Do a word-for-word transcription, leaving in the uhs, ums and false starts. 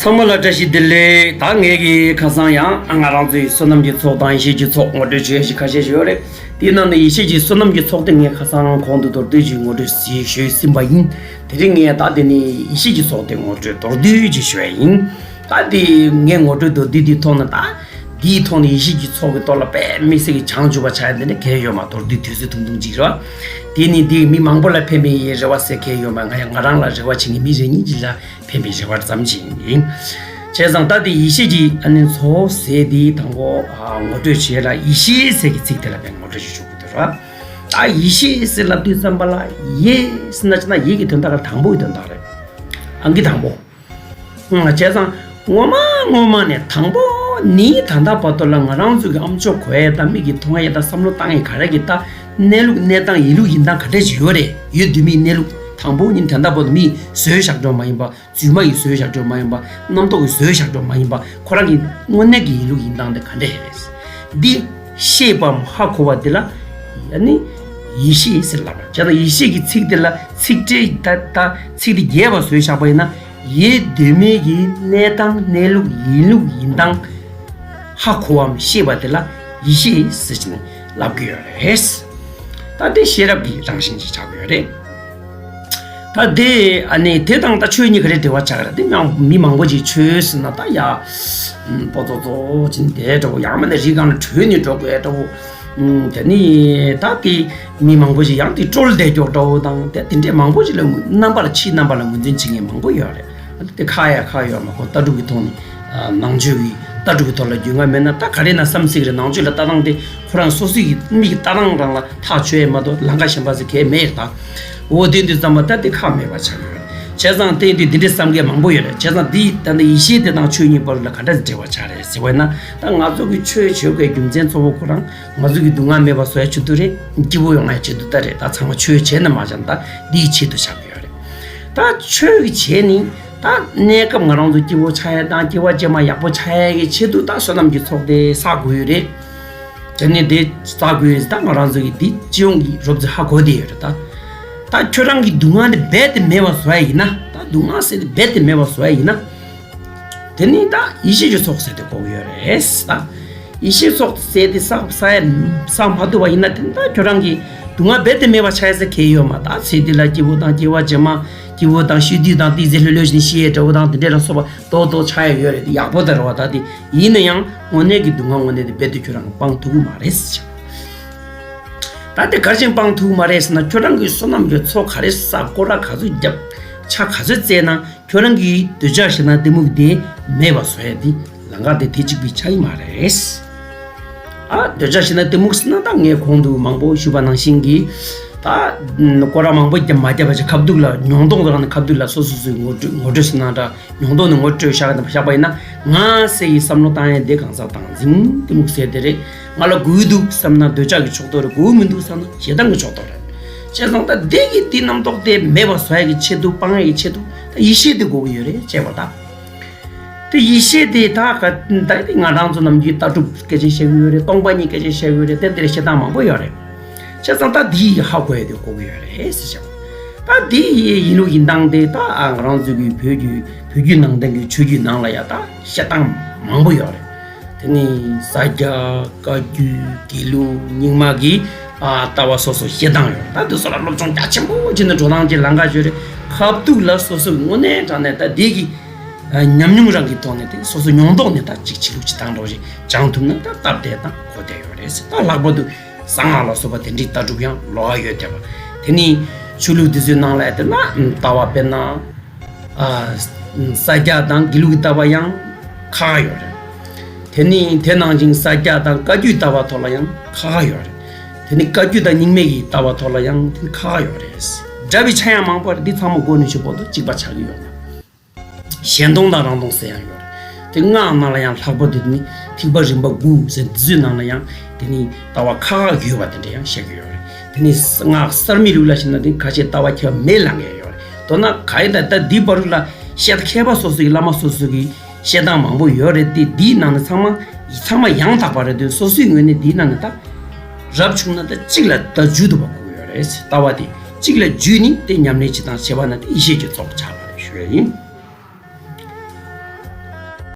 ཚང་མ་ལ་བཀྲ་ཤིས་བདེ་ལེགས། ད་ངེད་ཀྱིས་ཁ་སང་ཡང་ང་རང་ཚོའི་བསོད་ནམས་ཀྱི་ཚོགས་དང་ཡེ་ཤེས་ཀྱི་ཚོགས་ངོ་སྤྲོད་བྱེད་ཡ་ཞིག་ཁ་ཤས་ཤིག་ཡོད་རེད། དེའི་ནང་ནས་ཡེ་ཤེས་ཀྱི་བསོད་ནམས་ཀྱི་ཚོགས་དེ་ངས་ཁ་སང་གོང་དུ་མདོར་བསྡུས་ཀྱིས་ངོ་སྤྲོད་ཞུས་ཟིན་པ་ཡིན། དེ་རིང་ངས་ད་དེ་ནས་ཡེ་ཤེས་ཀྱི་ཚོགས་དེ་ངོ་སྤྲོད་མདོར་བསྡུས་ཀྱིས་ཞུ་ཡ་ཡིན། ད་དེ་ངས་ངོ་སྤྲོད་མདོར་བསྡུས་དེའི་ཐོག་ནས་ད་དེའི་ཐོག་ནས་ཡེ་ཤེས་ཀྱི་ཚོགས་ཀྱི་ཐོག་ལ་དཔེ་དམིགས་བསལ་གྱི་བྱང་ཆུབ་པ་ཆགས་ཡ་དེ་ནི་གལ་ཡོད་མ། མདོར་བསྡུས་དུས་ཚོད་ཐུང་ཐུང་ཅིག་རེད་བ། དེ་ནི་དེ་མི་མང་པོ་ལ་ཕན་པའི་རེ་བ་ཟེར་གལ་ཡོད་མ། ང་ཡང་ང་རང་ལ་རེ་བ་བྱེད་མཁན་མི་རེ་གཉིས་ཅིག་ལ་ཕན་པའི་རེ་བ་ཙམ་ཞིག་ཡིན། བྱས་ཙང་ད་དེ་ཡེ་ཤེས་ཀྱི་ཨ་ནི་ཚོགས་ཟེར་དེ་དང་པོ་ཨ་ངོ་སྤྲོད་བྱེད་ལ་ཡེ་ཤེས་ཟེར་གྱི་ཚིག་དེ་ལ་ཕན་ངོ་སྤྲོད་ཞུ་ཆོག་གི་འདུག་ར། ད་ཡེ་ཤེས་ཟེར་ལབ་དུས་ཙམ་པ་ལ་ཡེ་ཟེར་ན་ཅི་ན་ཡེ་གི་དོན་དག་ག་དང་པོའི་དོན་དག་རེད། ཨང་ཀི་དང་པོ། ཨང་བྱས་ཙང་ངོ་མ་ངོ་མ་ནས་དང་པོ་ནི་ད་ལྟ་བར་དུ་ལ་ང་རང་ཚོ་གི་ཨ་མཆོག་གོ་ཡས་དང་མིག་གིས་མཐོང་ཡས་དང་བསམ་བློ་བཏང་ཡས་ག་རེ་གི་ད་གནས་ལུགས་གནས་སྟངས་ཡིན་ལུགས་ཡིན་སྟངས་ག་འདྲ་ཞིག་ཡོད་རེད། ཡོད་དུས་མིའི་གནས་ལུགས་དང་པོ་ཉིད་ད་ལྟ་བར་དུ་མིས་བཟོས་བཞག་འགྲོ་མ་ཡིན་པ། རྫུན་མ་ཡིས་བཟོས་བཞག་འགྲོ་མ་ཡིན་པ། རྣམ་རྟོག་གིས་བཟོས་བཞག་འགྲོ་མ་ཡིན་པ། ཁོ་རང་གི་དངོས་གནས་ཀྱི་ཡིན་ལུགས་ཡིན་སྟངས་དེ་ག་འདྲ་རེད། འདི་ཤེས་པའམ་ཧ་གོ་བ་དེ་ལ་ཡ་ནི་ཡེ་ཤེས་ཟེར་ལབ་པ། བྱས་ཙང་ཡེ་ཤེས་ཀྱི་ཚིག་དེ་ལ་ཚིག་ཕྲད་ད་ད་ཚིག་དེ་རྒྱས་པ་བཟོས་བཞག་པ་ཡིན་ན། ཡེ་གདོད་མའི་གི་གནས་སྟངས་གནས་ལུགས་ཡིན་ལུགས་ཡིན་སྟངས་ཧ་གོ་བའམ་ཤེས་པ་དེ་ལ་ཡེ་ཤེས་ཟེར་གྱི་ནས་ལབ་ཀྱི་ཡོད་རེད། ད་དེ་ཤེས་རབ་ཀྱི་རང་བཞིན་ཅིག་ཆགས་ཀྱི་ཡོད་རེད། ད་དེ་ཨ་ནི་དེ་དང་ད་ཆོས་གཉིས་ག་རེ་འབྲེལ་བ་ཆགས་ཀྱི་རེད། དེ་མང་མི་མང་པོ་ཅིག་ཆོས་ཟེར་ན་ད་ཡ་པོ་ཙོ་ཙོ་ཅིག་དེ་འདྲ་བོ། ཡང་མིན་ན་རི་སྒང་ལ་བྲོས་ནས་འགྲོ་དགོས་འདྲ་བོ། ཨུམ། དེ་ནི་ད་དེ་མི་མང་པོ་ཞིག་ཡང་དེ་སྤྲོ་བསྡད་ཀྱོག་འདྲ་བོ་དང་དེ་དེ་འདྲས་མང་པོ་ཞིག་ལ་ངོས་རྣམ་པར་ཕྱིའི་རྣམ་པ་ལ་ངོས་འཛིན་བྱེད་མཁན་མང་པོ་ཡོད་རེད། དེ་ཁག་ཡ་ཁག་ཡོད་མ་གོ། ལྟ་གྲུབ་ཀྱི་ཐོག་ནས་ནང་ཆོས་ཀྱི་ལྟ་གྲུབ་ཀྱི་ཐོག་ལ་རྒྱུས་མངའ་མེད་ན་ད་ག་རེ་ན་བསམ་སྲིད་རེད། ནང་ཆོས་ལ་ལྟ་སྟངས་དེ་ཁོ་རང་སོ་སོའི་གི་མིག་གི་ལྟ་སྟངས་རང་ལ་ཐག་ཆོད་ཡ་མ་གཏོགས་ལམ་ཁ་གཞན་པ་ཟེར་གལ་མེད་རེད་ད། འོ་དེ་འདི་ཙམ་པ་ད་དེ་ཁག་མེད་པ་ཆགས་ཡོད་རེད། བྱས་ཙང་དེ་འདི་འདི་འདྲས་བསམ་མཁན་མང་པོ་ཡོད་རེད། བྱས་ཙང་འདི་ད་ནི་ཡེ་ཤེས་དེ་དང་ཆོས་གཉིས་བར་ལ་ག་འདྲ་འབྲེལ་བ་ཆགས་རེད་ཟེར་བས་ན། ད་ང་ཚོ་གི་ཆོས་བྱེད་དགོས་རྒྱུ་མཚན་གཙོ་བོ་ཁོ་རང་ང་ཚོ་གི་སྡུག་བསྔལ་མེད་པ་བཟོ་ཡ་ཆེད་དུ་རེད། སྐྱིད་པོ་ཡོང་ཡ་ཆེད་དུ་ད་རེད། ད་ཚང་མ་ཆོས་བྱས་ན་མ་བྱས་ན་ད་འདིའི་ཆེད་དུ་བཞག་གི་ཡོད་རེད། ད་ཆོས་ཀྱི་བྱས་ནི་ད་གནས་སྐབས་ང་རང་ཚོ་སྐྱིད་པོ་ཆགས་ཡ་དང་སྐྱེ་བ་རྗེས་མ་ཡག་པོ་ཆགས་ཡ་གི་ཆེད་དུ་ད་བསོད་ནམས་ཀྱི་ཚོགས་དེ་བསགས་དགོས་ཡོད་རེད། དེ་ནས་དེ་བསགས་དགོས་རེད། ད་ང་རང་ཚོ་གི་འདི་སྤྱི་ཡོངས་ཀྱི་རོབ་ཙམ་ཧ་གོ་བསྡད་ཡོད་རེད་ད། ད་ཁྱོད་རང་གི་སྡུག་བསྔལ་དེ་རྦད་དེ་མེད་པ་བཟོ་ཡ་ཡིན་ན། ད་སྡུག་བསྔལ་ཟེར་དེ་རྦད་དེ་མེད་པ་བཟོ་ཡ་ཡིན་ན། དེ་ནི་ད་ཡེ་ཤེས་ཀྱི་ཚོགས་ཟེར་དེ་གོ་གི་ཡོད་རེད་ད། ཡེ་ཤེས་ཚོགས་ཟེར་དེ་བསགས་བསགས་ཡ་བསགས་མ་ཐུབ་པ་ཡིན་ན། དེ་ནི་ད་ཁྱོད་རང་གི་སྡུག་བསྔལ་རྦད་དེ་མེད་པ་ཆགས་ཡ་ཟེར་གལ་ཡོད་མ། ད་ཚེ་འདི་ལ་སྐྱིད་པོ་དང་སྐྱེ་བ་རྗེས་མ་སྐྱིད་པོ་དང་ཤི་དུས་དང་ཏོག་ཙམ་ལྷོད་ལྷོད་བྱས་ནས་ཤི་ཡ་འདྲ་བོ་དང་དེ་འདྲ་ལ་སོགས་པ་ཏོག་ཏོག་ཆགས་ཡ་ཡོད་རེད། དེ་ཡག་པོ་ད་རེད་བ། ད་དེ་ཡིན་ན་ཡང་དངོས་གནས་ཀྱི་སྡུག་བསྔལ་དངོས་གནས་དེ་རྦད་དེ་ཁྱོད་རང་སྤང་ཐུབ་ཀྱི་མ་རེད་ཟེར། ད་དེ་ག་རེ་བྱས་ནས་སྤང་ཐུབ་ཀྱི་མ་རེད་ཟེར་ན། ཁྱོད་རང་གིས་བསོད་ནམས་ཀྱི་ཚོགས་ག་རེ་བསགས། སྐོར་ར་ག་ཚོད་བརྒྱབ། ཕྱག་ག་ཚོད་བཙལ་ན་ཁྱོད་རང་གིས་འདོད་ཆགས་ཞེ་སྡང་གཏི་མུག་དེ་མེད་པ་བཟོ་ཡ་དེ་ལམ་ཁ་དེ་དེ་གཅིག་པུ་ཆགས་ཀྱི་མ་རེད། ཨ། འདོད་ཆགས་ཞེ་སྡང་གཏི་མུག་ཟེར་ན་ད་ངས་གོང་དུ་མང་པོ་ཞུས་པ་ནང་བཞིན་གྱི་ད་སྐོར་ར་མང་པོ་བརྒྱབ་མ་བརྒྱབ་པ་ཞིག་ཁ་ཐུག་ལ་མྱོང་རྟོག་དང་ཁ་ཐུག་ལ་སོ་སོ་སོའི་ངོ་སྤྲོད་ངོ་སྤྲོད་ཟེར་ན་འདྲ། མྱོང་རྟོག་ནི་ངོ་སྤྲོད་བཞག་བཞག་པ་ཡིན་ན། ང་ཟེར་གྱི་བསམ་བློ་བཏང་ཡས་དེ་གང་ཟག་བདག་འཛིན་གཏི་མུག་ཟེར་དེ་རེད། ང་ལ་དགོས་ཀྱི་འདུག་བསམ་ན་འདོད་ཆགས་ཀྱི་ཕྱོགས་གཏོགས་རེད། དགོས་མི་འདུག་བསམ་ན་ཞེ་སྡང་གི་ཕྱོགས་གཏོགས་རེད། བྱས་ཙང་ད་དེ་གི་དེ་རྣམ་རྟོག་དེ་མེད་པ་བཟོ་ཡས་ཀྱི་ཆེད་དུ་སྤང་ཡས་ཀྱི་ཆེད་དུ་ད་ཡེ་ཤེས་དེ་དགོས་ཀྱི་ཡོད་རེད་ཅེས་པ་དང་། དེ་ཡེ་ཤེས་དེ་ད་ག་ད་དེ་ང་རང་ཚོ་ནམ་རྒྱུན་ལྟ་གྲུབ་སྐད་ཆ་བཤད་ཀྱི་ཡོད་རེད། སྟོང་པ་ཉིད་སྐད་ཆ་བཤད་ཀྱི་ཡོད་རེད། དེ་འདིར་བཤད་སྟངས་མང་པོ་ཡོད་རེད། བྱས་ཙང་ད་འདི་ཧ་གོ་ཡས་དེ་དགོས་ཀྱི་ཡོད་རེད་ཟེར་བྱས། ད་འདི་ཡི་ཡིན་ལུགས་ཡིན་སྟངས་དེ་ད་ང་རང་ཚོ་གི་བོད་ཀྱི་བོད་བརྒྱུད་ནང་བསྟན་གྱི་ཆོས་བརྒྱུད་ནང་ལ་ཡ་ད་བཤད་སྟངས་མང་པོ་ཡོད་རེད། དེ་ནི་ས་སྐྱ་བཀའ་བརྒྱུད་དགེ་ལུགས་རྙིང་མ་གི་ཨ་ལྟ་བ་སོ་སོ་བཤད་སྟངས་ཡོད་རེད། ད་འདི་ཚོ་ལ་སློབ་སྦྱོང་རྒྱ་ཆེན་པོ་བྱས་ནས་འགྲོ་སྟངས་ཀྱི་ལམ་ཁ་ཡོད་རེད། ཁ་ཐུག་ལ་སོ་སོ་དངོས་གནས་དྲང་གནས་ད་འདི་གི་ཉམས་མྱོང་རང་གི་ཐོག་ནས་དེ་སོ་སོ་མྱོང་རྟོགས་ནས་ད་ཅིག་ཆི་ལུགས་ཅིག་བཏང་འགྲོ་རེད། སྦྱང་ཐུབ་ན་ད་སྟབས་བདེ་དང་གོ་བདེ་ཡོད་རེད་ཟེར། ད་ལྷག་པར་དུ་གསང་སྔགས་ལ་སོགས་པ་དེ་འདྲའི་ལྟ་གྲུབ་ཡང་ལོགས་ཡོད་བསྡད་པ། དེ་ནི་ཆོས་ལུགས་འདི་ཚོའི་ནང་ལ་ཡ་དེ་ན་ལྟ་བ་དཔེར་ན་ཨ་ས་སྐྱ་དང་དགེ་ལུགས་ཀྱི་ལྟ་བ་ཡང་ཁག་ཁག་ཡོད་རེད། དེ་ནི་དེ་ནང་བཞིན་ས་སྐྱ་དང་བཀའ་བརྒྱུད་ལྟ་བ་ཐོག་ལ་ཡང་ཁག་ཁག་ཡོད་རེད། དེ་ནི་བཀའ་བརྒྱུད་དང་རྙིང་མའི་གི་ལྟ་བ་ཐོག་ལ་ཡང་དེ་ཁག་ཁག་ཡོད་རེད། འདྲ་བའི་ཆ་ཡང་མང་པོ་རེད། འདི་ཚང་མ་མགོ་ནས་མཇུག་བར་དུ་གཅིག་པ་ཆགས་ཀྱི་ཡོད་ན། གཞན་སྟོང་དང་རང་སྟོང་ཟེར་ཡང་ཡོད་རེད། དེ་སྔགས་ནང་ལ་ཡང་ལྷག་པར་དུ་དེ་ནི་ཐེག་པ་རིམ་པ་དགུ་ཟེར་འདི་ཚོའི་ནང་ལ་ཡང་དེ་ནི་ལྟ་བ་ཁག་ཁག་ཡོད་པ་དེ་འདྲ་ཡང་བཤད་ཀྱི་ཡོད་རེད། དེ་ནི་སྔགས་གསར་མའི་ལུགས་ལ་བྱས་ན་དེ་ཁ་ཤས་ལྟ་བ་ཁྱད་པར་མེད་ལབ་མཁན་ཡོད་རེད། མདོར་ན་ག་ཡིན་ད་ལྟ་འདི་བར་ལ་བཤད་མཁས་པ་སོ་སོ་གི་བླ་མ་སོ་སོ་གི་བཤད་སྟངས་མང་པོ་ཡོད་རེད་དེ། འདིའི་ནང་ནས་ཚང་མ་ཚང་མ་ཡང་དག་པ་རེད་དེ། སོ་སོའི་ངོས་ནས་འདིའི་ནང་ནས་ད་རབ་བྱུང་ན་ད་གཅིག་ལ་ད་འཇུ་ཐུབ་པ་དགོས་ཀྱི་ཡོད་རེད། ལྟ་བ་དེ་གཅིག་ལ་འཇུས་ནས་དེ་ཉམས་ལེན་བྱེད་སྟངས་བྱེད་པ་ན་དེ་ཡེ་ཤེས་ཀྱི་ཚོགས་ཆགས་པ་རེད་ཞུ་ཡ་ཡིན།